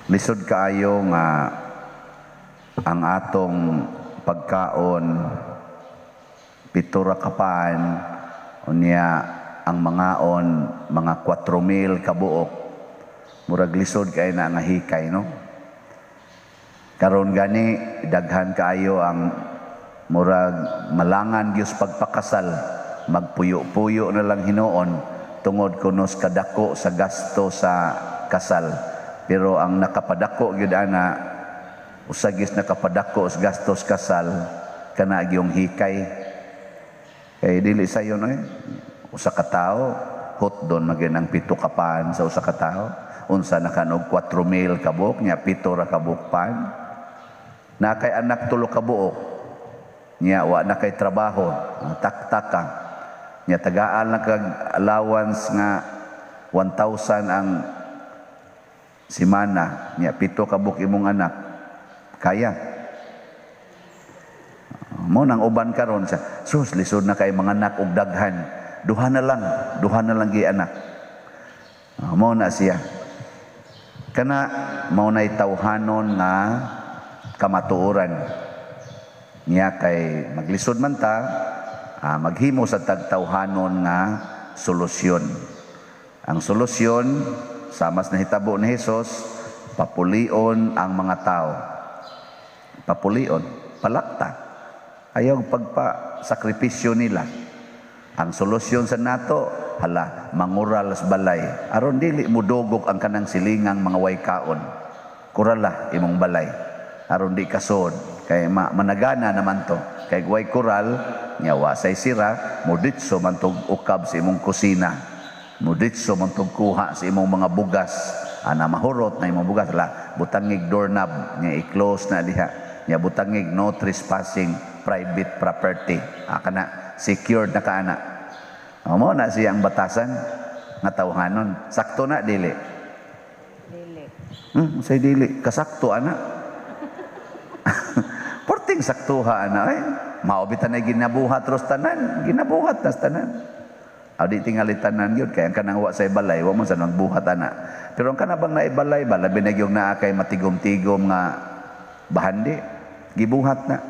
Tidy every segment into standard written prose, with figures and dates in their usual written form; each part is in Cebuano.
Lisod kaayo nga ang atong pagkaon 7 ra ka pan, unya ang mangaon mga 4,000 kabuok. Murag lisod kay na nga hikay, no? Karon gani daghan kaayo ang murag malangan gyud pagpakasal, magpuyo-puyo na lang hinuon tungod kuno sa kadako sa gasto sa kasal. Pero ang nakapadako gyud ana, usa gyud nakapadako sa gastos kasal, kana gyung hikay. Kay dili sayo, no, eh. Usa ka tawo, hotdon man gyud ang 7 ka pan sa usa ka tawo. Unsa na kanog 4,000 ka buok nya 7 ra ka buok pan? Na kay anak 3 ka buok. Nya wa na kay trabaho, taktak ka. Nya tagaan lang kag allowance nga 1,000 ang simana, nya 7 ka buok imong anak. Kaya. Mo nang uban karon sa sus, lisod na kay mga anak og daghan. Duha na lang, duha na lang gi anak. Mo na siya. Kana mao nay tawhanon nga kamatuoran. Niya kay maglisod man ta, maghimo sa tagtawhanon nga solusyon. Ang solusyon sama sa nahitabo ni Hesus, papulion ang mga tao. Papulion, palakta. Ayaw pagpa-sakripisyo nila. Ang solusyon sa nato, hala, mangural sa balay. Aron dili mudugok ang kanang silingang mga way kaon. Kurala imong balay. Aron di kasod. Kay managana naman to. Kay way kural, nya wa say sira, muditso man tog ukab sa imong kusina. Muditso man tog kuha sa imong mga bugas. Ana mahurot na imong bugas la, butangig doorknob, nya i-close na diha. Nya butangig "No trespassing, private property." Ah, kana secured na ka ana. Mo na siya ang batasan nga tawhanon. Sakto na, dili? Dili. Say dili kasakto ana. Porting saktuha ana eh. Mao bitan na ginabuhat ros tanan, ginabuhat tas tanan. Aw, di tingali tanan gyud, kay ang kanang wa say balay wa man sa magbuhat ana. Pero ang kanang bang naibalay ba, labi na gyud naa kay matigom-tigom nga bahandi, gibuhat na.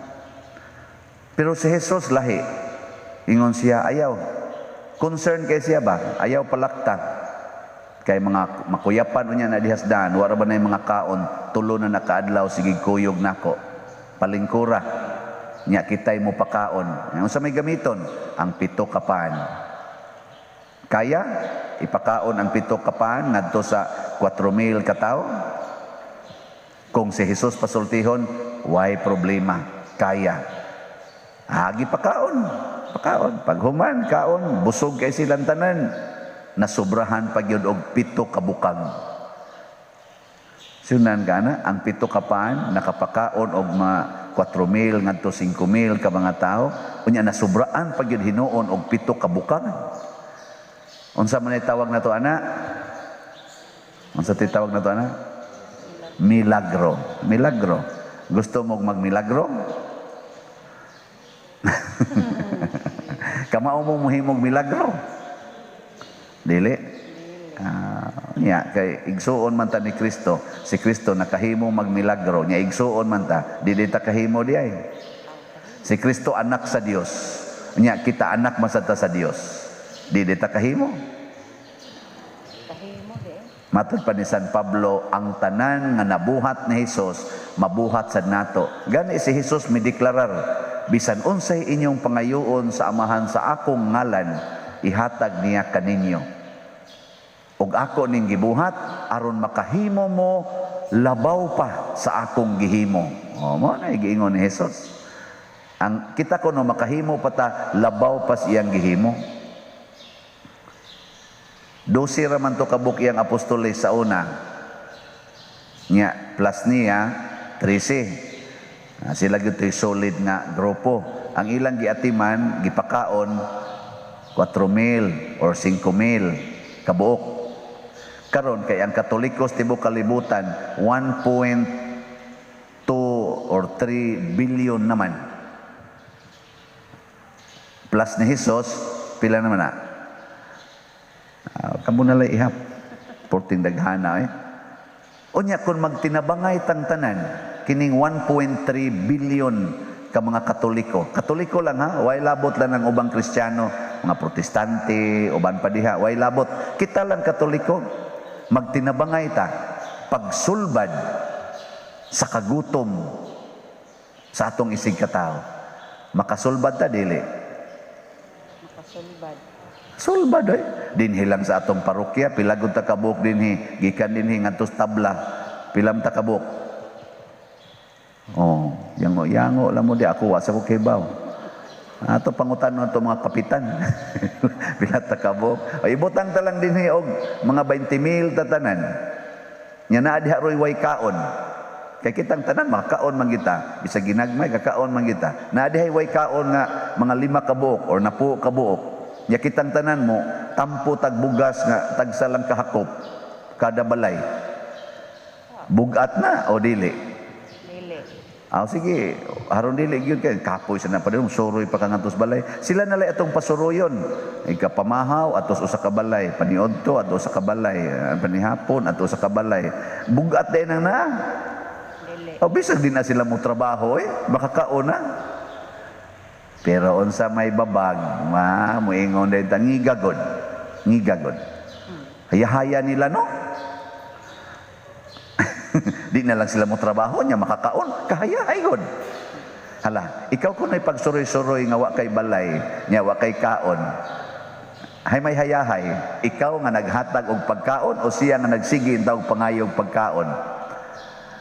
Pero si Jesus lahi. Ingon siya, ayaw. Concern kay siya ba? Ayaw palakta. Kay mga makuyapan unya na dihasdan, wara ba na yung mga kaon, 3 na nakaadlaw, sige kuyog nako. Palingkura. Nya kitay mo pakaon. Unsa may gamiton? Ang 7 ka pan. Kaya ipakaon ang 7 ka pan ngadto sa 4,000 ka tawo? Kung si Jesus pasultihon, way problema. Kaya. Agi pakaon. Pakaon. Paghuman, kaon, busog kay silang tanan. Nasubrahan pa gyud og 7 ka bukag. Sunan ka na, ang 7 ka pan, nakapakaon og mga 4,000 ngadto 5,000 ka mga tao, unya nasubraan pa gyud hinuon og 7 ka bukag. Unsa man tawag na to ana? Unsa ti tawag na to ana? Milagro. Milagro. Gusto mo magmilagro? Kamao mo mohimog milagro? Dili. Nya kay igsuon man ta ni Kristo. Si Kristo nakahimo magmilagro. Nya igsuon man ta, dili ta kahimo di ay. Si Kristo anak sa Dios. Nya kita anak man sad ta sa Dios. Dili ta kahimo. Kahimo di. Matod pa ni San Pablo, ang tanan nga nabuhat ni Hesus, mabuhat sad nato. Gani si Hesus mideklarar, bisan unsay inyong pangayoon sa Amahan sa akong ngalan, ihatag niya kaninyo. Ug ako ning gibuhat aron makahimo mo labaw pa sa akong gihimo. O, mo na giingon ni Hesus. Ang kita kuno makahimo pa ta labaw pa sa iyang gihimo. 12 ra man to kabuk iyang apostoles sa una. Nya plus niya 13. Sila gyud to'y solid nga grupo. Ang ilang giatiman, gipakaon 4,000 or 5,000 kabuok. Karon kay ang Katolikos tibuok kalibutan 1.2 or 3 billion naman. Plus ni Jesus, pila naman na? Kamo na lang ihap. Porting daghana eh. Unya kung magtinabangay tang tanan, kining 1.3 billion ka mga Katoliko. Katoliko lang ha, way labot lang ang ubang Kristiyano, mga Protestante, uban pa diha, way labot. Kita lang Katoliko, magtinabangay ta, pagsulbad sa kagutom sa atong isig katao. Makasulbad ta, dili? Makasulbad. Sulbad oy. Dinhi lang sa atong parokya, pila gud ta kabuok dinhi, gikan dinhi ngadto sa tabla, pila man ta kabuok? Oh, yango yango lang mo di ako, wa sa ko kibaw. Ato pangutan ato mga kapitan. Pila ta kabuok? O ibutang ta lang dinhi og mga 20 mil tatanan. Nya naa diha roy way kaon. Kay kitang tanan makakaon man kita, bisag ginagmay kakaon man kita. Naa dihay way kaon nga mga 5 ka buok or 10 ka buok. Nya kitang tanan mo tampo tag bugas nga tagsa lang kahakop kada balay. Bugat na o dili? Dili. Ah, sige, aron dili gyud kay kapoy sa na pa diri, suroy pa ka ngadto sa balay. Sila na lay atong pasuroyon. Ikapamahaw atos usa ka balay, paniudto ato usa ka balay, panihapon ato usa ka balay. Bugat din ang naa. Dili. O bisag di na sila mo trabaho eh, makakaon na. Pero unsa may babag, ma moingon dahil ta ngigagod. Ngigagod. Hayahaya nila no. Di na lang sila mo trabaho nya makakaon, kahayahay gud. Hala, ikaw kun ay pagsuroy-suroy nga wa kay balay, nya wa kay kaon. Hay may hayahay, ikaw nga naghatag og pagkaon o siya nga nagsige og pangayog pagkaon?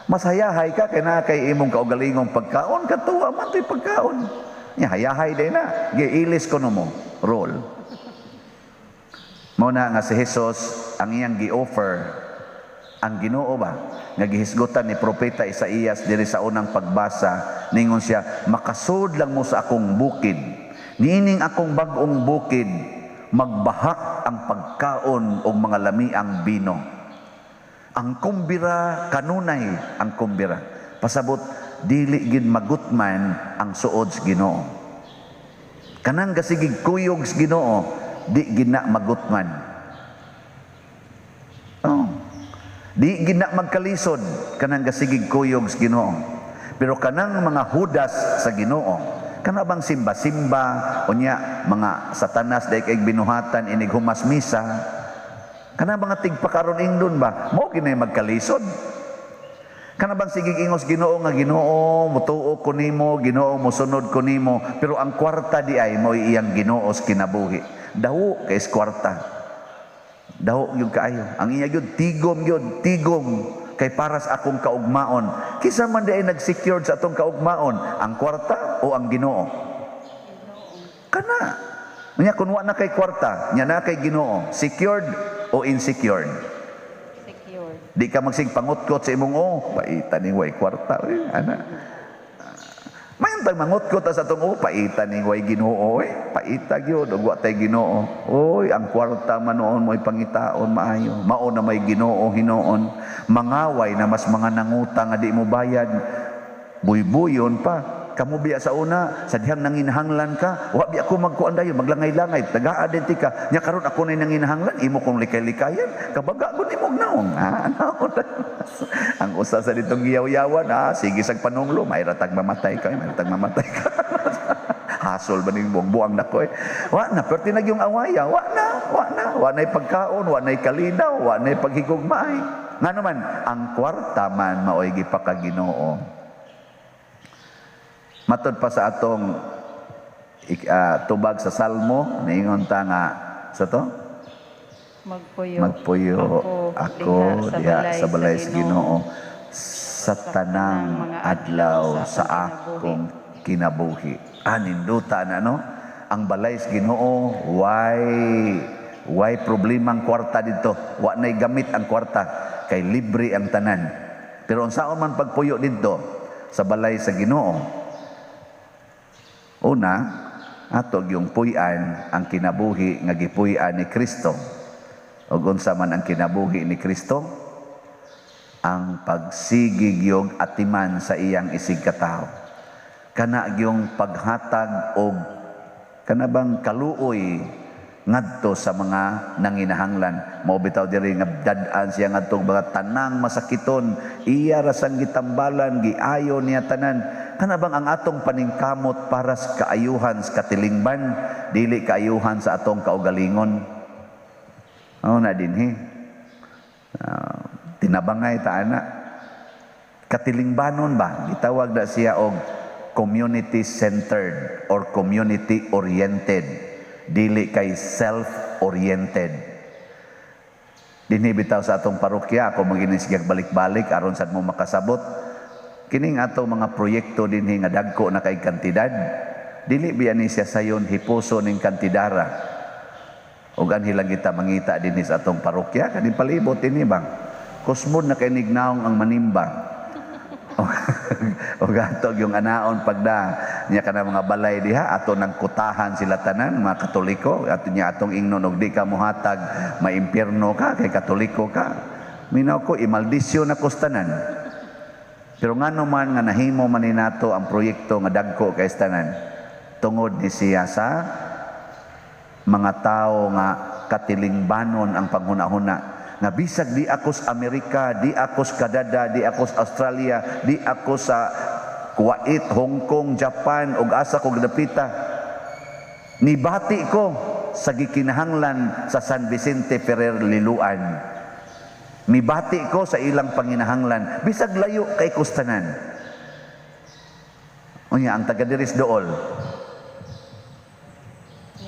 Mas hayahay ka kay naa kay imong kaugalingong pagkaon, katuwa man to'y pagkaon. Nya hayahay day na, giilis ko mo roll. Mao na nga si Jesus ang iyang gi-offer ang Ginoo ba nga gihisgutan ni propeta Isaías diri sa unang pagbasa, ningon siya, "Makasud lang mo sa akong bukid, niining akong bag-ong bukid, magbahak ang pagkaon og mga lamiang bino." Ang kumbira kanunay ang kumbira. Pasabot dili gid magutman ang suod sa Ginoo. Kanang gasigig kuyog sa Ginoo, di gid na magutman. Oh. Di gid na magkalisod kanang gasigig kuyog sa Ginoo. Pero kanang mga hudas sa Ginoo, kana bang simba-simba unya mga satanas dai kay binuhatan inig humas misa, kana mga tigpakaron ingdon ba, mao ginay magkalisod. Kana bang sigig ingos Ginoo nga Ginoo mutuo ko nimo, Ginoo mosunod ko nimo, pero ang kwarta di ay mo iyang Ginoo sa kinabuhi. Dawo kay kwarta. Dawo gyud kaayo. Ang iya gyud tigom gyud, tigom kay para sa akong kaugmaon. Kisa man di ay nag-secured sa atong kaugmaon, ang kwarta o ang Ginoo? Kana. Nya kun wa na kay kwarta, nya na kay Ginoo, secured o insecured? Secured. Di ka magsig pangutkot sa imong oh, paita ni way kwarta oy, ana. Mayon tag mangutkot sa atong oh, paita ni way Ginoo oy, paita gyud og wa tay Ginoo. Oy, ang kwarta man noon mo'y pangitaon maayo. Mao na may Ginoo hinuon. Mangaway na mas mga nangutang nga di mo bayad. Buybuyon pa. Kamu biya sa una, sa dihang nanginahanglan ka, wa biya ko magkuan dayon, maglangay-langay, tagaa din ka. Nya karon ako nay nanginahanglan, imo kong likay-likayan, kabaga gud imong naong. Ha, naon. Ang usa sa ditong giyaw-yawan, sige sag panunglo, may ratag mamatay ka, may ratag mamatay ka. Hasol ba ning buang-buang nako eh. Wa na, perti na yung awaya, wa na, wa na, wa na'y pagkaon, wa na'y kalinaw, wa na'y paghigugmaay. Nga naman, ang kwarta man maoy gipakaginoo. Matod pa sa atong tubag sa Salmo, niingon ta nga sa to? Magpuyo, Magpuyo ako diha sa balay sa Ginoo sa tanang adlaw sa akong kinabuhi. Ninduta na no? Ang balay sa Ginoo, way problema ang kwarta dito. Wa na'y gamit ang kwarta kay libre ang tanan. Pero unsaon man pagpuyo didto sa balay sa Ginoo? Una, ato yung puy-an ang kinabuhi nga gipuy-an ni Kristo. Ug unsa man ang kinabuhi ni Kristo? Ang pagsigig yung atiman sa iyang isig katawo. Kana yung paghatag og kana bang kaluoy ngadto sa mga nanginahanglan. Mao bitaw diri nga dad-an siya ngadto mga tanang masakiton, iya ra sang gitambalan, giayo niya tanan. Kana bang ang atong paningkamot para sa kaayuhan sa katilingban, dili kaayuhan sa atong kaugalingon. Mao na dinhi. Tinabangay ta ana. Katilingbanon ba? Gitawag na siya og community centered or community oriented, dili kay self-oriented. Dinhi bitaw sa atong parokya, ako maginis balik-balik aron sad mo makasabot. Kining ato mga proyekto dinhi nga dagko na kay kantidad, dili biya ni siya sayon hipuso ning kantidara. Ug anhi lang kita mangita dinhi sa atong parokya, kaning palibot dinhi bang. Kusmod na kay nignaong ang manimba. O ato yung anaon pagda niya kana mga balay diha, ato nang kutahan sila tanan mga Katoliko, ato niya atong ingnon og di ka mohatag maimpierno ka kay Katoliko ka. Minaw ko, imaldisyon na tanan. Pero ngano man nga nahimo man ni nato ang proyekto nga dagko kay tanan, tungod ni siya sa mga tao nga katilingbanon ang panghuna-huna nga bisag di ako sa Amerika, di ako sa Canada, di ako sa Australia, di ako sa Kuwait, Hong Kong, Japan ug asa ko gidapita, nibati ko sa gikinahanglan sa San Vicente Ferrer Liloan. Mibati ko sa ilang panginahanglan bisag layo kay kustanan. Unya ang taga diris dool,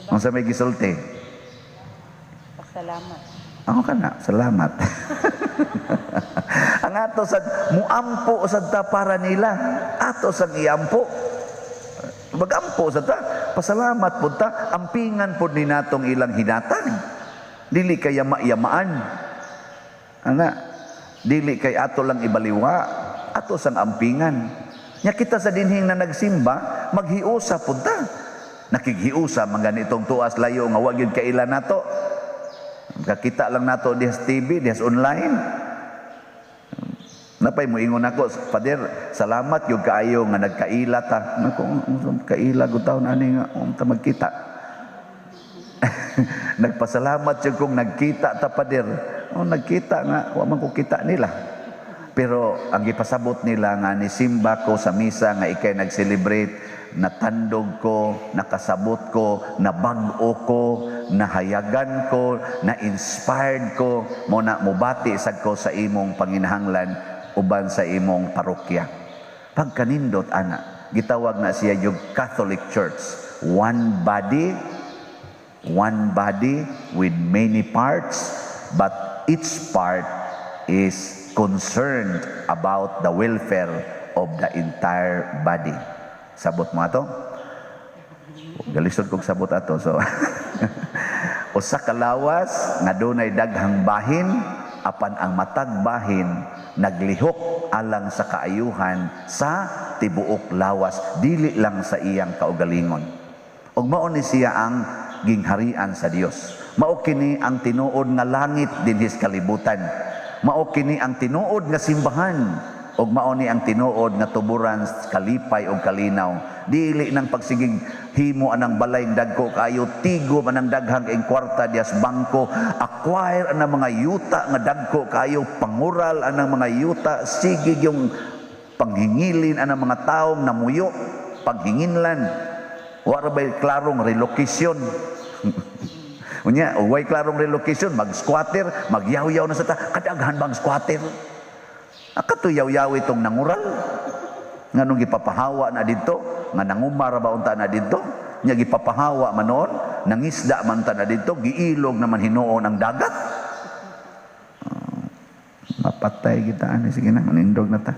unsa may gisulti? Pasalamat. Ako ka na, salamat. Ang ato sa muampo sad ta para nila. Ato sang iampo. Magampo sad ta. Pasalamat pud ta, ampingan pud ni natong ilang hinatag. Dili kay yama-yamaan. Ana, dili kay ato lang ibaliwa, ato sang ampingan. Nya kita sa dinhing na nagsimba, maghiusa pud ta. Nakighiusa man ganitong tuas layo nga wa gyud kaila nato. Kakita lang nato diha sa TV, diha sa online. Napay mo ingon ako, "Father, salamat yung kaayo nga nagkaila ta." Nako, kaila gud taon ani nga ta magkita. Nagpasalamat yung kung nagkita ta, Father. Oh, nagkita nga, wa man ko kita nila. Pero ang gipasabot nila nga nisimba ko sa misa nga ikay nag-celebrate, natandog ko, nakasabot ko, nabag-o ko, nahayagan ko, na-inspired ko, mo na mubati sad ko sa imong panginahanglan uban sa imong parokya. Pagkanindot ana, gitawag na siya yung Catholic Church. One body with many parts, but each part is concerned about the welfare of the entire body. Sabot mo ato? Galisod kog sabot ato. So, usa ka lawas nga dunay daghang bahin, apan ang matag bahin naglihok alang sa kaayuhan sa tibuok lawas, dili lang sa iyang kaugalingon. Ug mao ni siya ang gingharian sa Dios. Mao kini ang tinuod nga langit dinhi sa kalibutan. Mao kini ang tinuod nga simbahan. Ug mao ni ang tinuod nga tuburan kalipay ug kalinaw. Dili nang pagsigig himo anang balay dagko kaayo, tigom anang daghang ing kwarta dias bangko, acquire anang mga yuta nga dagko kaayo, pangural anang mga yuta, sige yung panghingilin anang mga taong namuyo, panghinginlan. Wa ra bay klarong relocation? Unya, way klarong relocation, mag-squatter, magyawyaw na sa ta. Kadaghan bang squatter? Akato yaw-yaw itong nangural. Nganong gipapahawa na didto, nga nangumar ba unta na didto, nya gipapahawa man noon, nangisda man ta na didto, giilog naman hinuon ang dagat. Mapatay kita ani, sige na, manindog na ta.